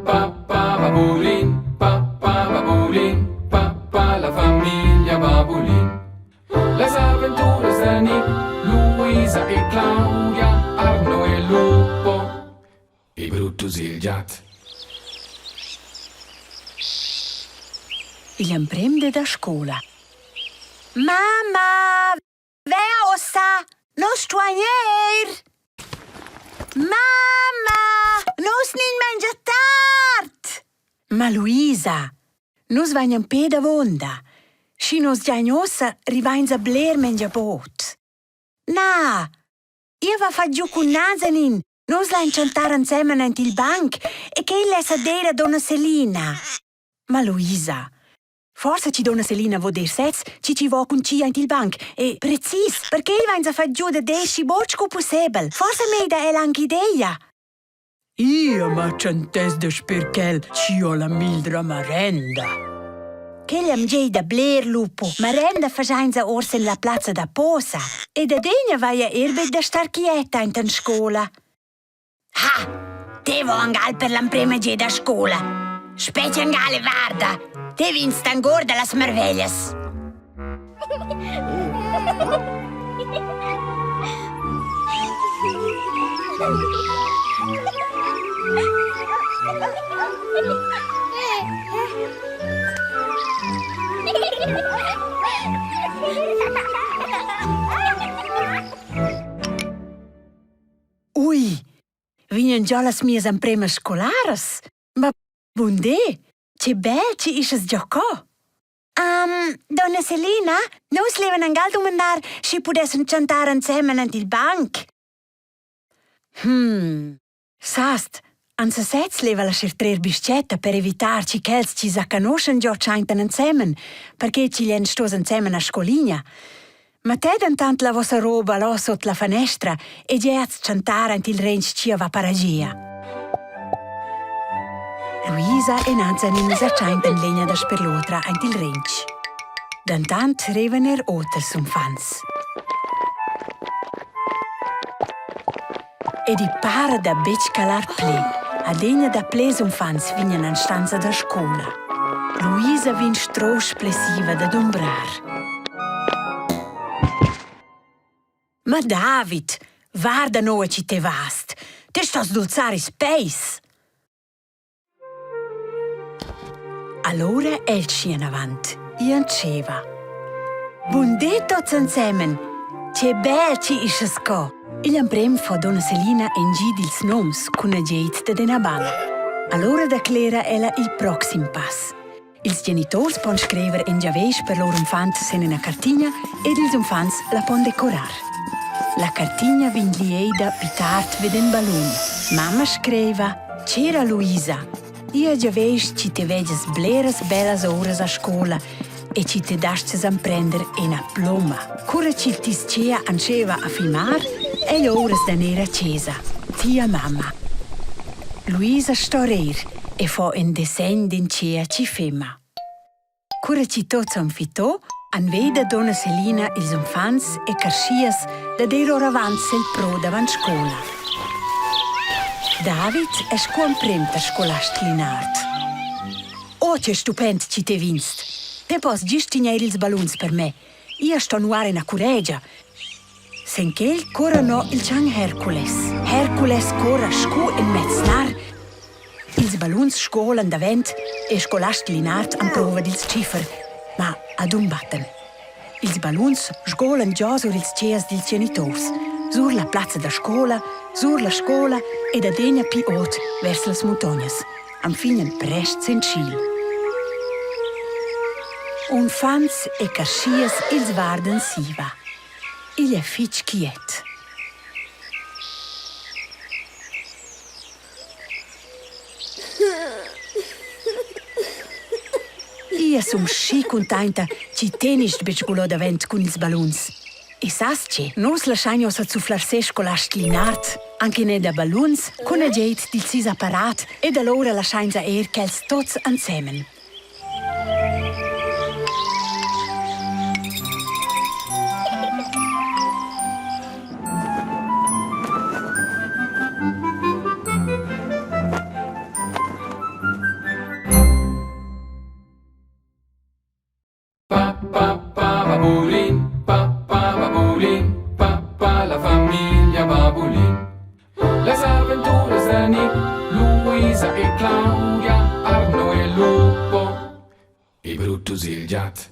pa pa babulin, pa pa babulin, pa pa la famiglia babulin. Las aventuras da Nick, Luisa e Claudia, Arno e Lupo e Brutus il giat. Igl emprem di da scola. Mamma, Vea ussa, nus stuein ir! Mamma, nus nin mengia tard! Ma Luisa, nus vain ün pe davonda. Schi nus giain ussa, rivains a bler mengia bod. Na, ia va fat giù cun Nazanin. Nus lain chantar insemen aint il banc e quel less a dir a donna Selina. Ma Luisa, Forsa chi donna Selina vo dir sez chi chi vo cun chi aint il banc e precis perché vainsa fat giù da dir schi bod scu pussebel. Forsa meida el anche ideia. Io ma tschantess dasper quel chi ho la mildra marenda. Quel am gieda bler lupo. Marenda faschainsa ors in la plazza da posa. Ed adegna vaia eir be da star quieta aint in scoula. Ha! Te vo angal per l'emprema geda a scola. Spetga angal e varda. Te vins tangor da las marveglias. Ui, vegnan già las mias empremas scolaras? Ma bundé, che bel chi ischas giò co! Um, donna Selina, nus levan angal dumandar, schi pudessan chantar ensemen ant il banc. Hmm, sast, an sesez leva lascher trer bischetta per evitar chi quels chi sa canoschan giò tschaintan ensemen, perché chi glian stos ensemen a scoligna. Mettè dentant la vossa roba là sot la fanestra e giats chantar aint il rentsch chia va paragia. Luisa e Nazanin sa tschaintan l'egna dasper l'otra aint il rentsch. Dentant revan er oters uffants. Ed i para da betg calar pli. Adegna da ples uffants vegnan en stanza da scola. Luisa vegn strusch plessiva da dumbrar. Ma David, varda noua chi te vast. Te stos dulzar ils peis. Allora el tschien avant i antscheva. Bun di tots ensemen! Che bel chi isches co! Igl emprem fo donna Selina in gi dils noms cun agid dad ina balla. Allora declera ella il proxim pass. Ils genitors pon scriver in giavisch per lur uffant sin ina cartigna ed ils uffants la pon decorar. La cartigna vegn lieida pli tard vid in ballun. Mamma scriva: C'era Luisa. Ia giavisch chi te vegias bleras bellas ouras a scola e chi te dastes emprender ina ploma. Cura chi tischea antscheva a fimar, ei ouras da ner a chesa. Tia mamma. Luisa sto rir e fo in dessegn d'in tgea chi fema. Cura chi tots han fitto, han veda donna Selina ils uffants e carschias dad ir oravant sel pro davant scola. David è sco emprem per scolast Linard. Oh, che stupend chi te vinst! Te pos gist tignair ils balluns per me. Ia sto nuar ina curegia. Sen quel corra no il chan Hercules. Hercules corra scu in mez nar. Ils balluns sgolan davent e scolast Linard amprova d'ils tschiffer, ma adumbatten. Ils balluns sgolan giò sur ils tscheas dils genitors, sur la plazza da scola, sur la scola ed adegna pli ot vers las muntognas, enfin prest sen tschil. Unfants e carschias ils vardan siva. Igl è fitg quiet. Ia sun schi cuntainta chi tenist betg sgulò davent cun ils balluns. E sast che? Nus laschain uossa zufflar ses scolast Linard, anche ne da balluns, cun agid dil sis apparat ed alura laschainsa eir quels tots ensemen. Babulin, pa pa babulin, pa pa la famiglia Babulin. Las aventuras da Nick, Luisa e Claudia, Arno e Lupo e Brutus il giat.